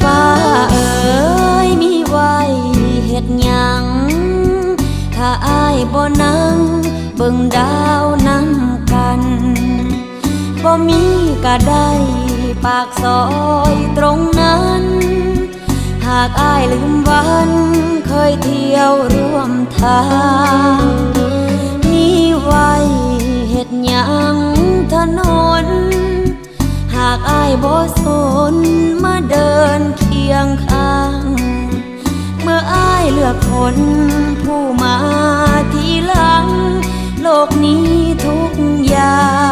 ຟ້າເອີຍ ມີໄວ້ເຮັດຫຍັງ ຖ້າອ້າຍບໍ່ນັ່ງເບິ່ງດາວນຳກັນ ບໍ່ມີກະໄດ້ປາກຊອຍຕົງນັ້ນ ຫາກອ້າຍລືມວັນເຄີຍທ່ຽວຮ່ວມທາງ ມີໄວ້ເຮັດຫຍັງຖະໜົນ ຫາກອ້າຍບໍ່ສົນມາເດີນຄຽງຂ້າງ ເມື່ອອ້າຍເລືອກຄົນຜູ້ມາທີຫຼັງ ໂລກນີ້ທຸກຢ່າ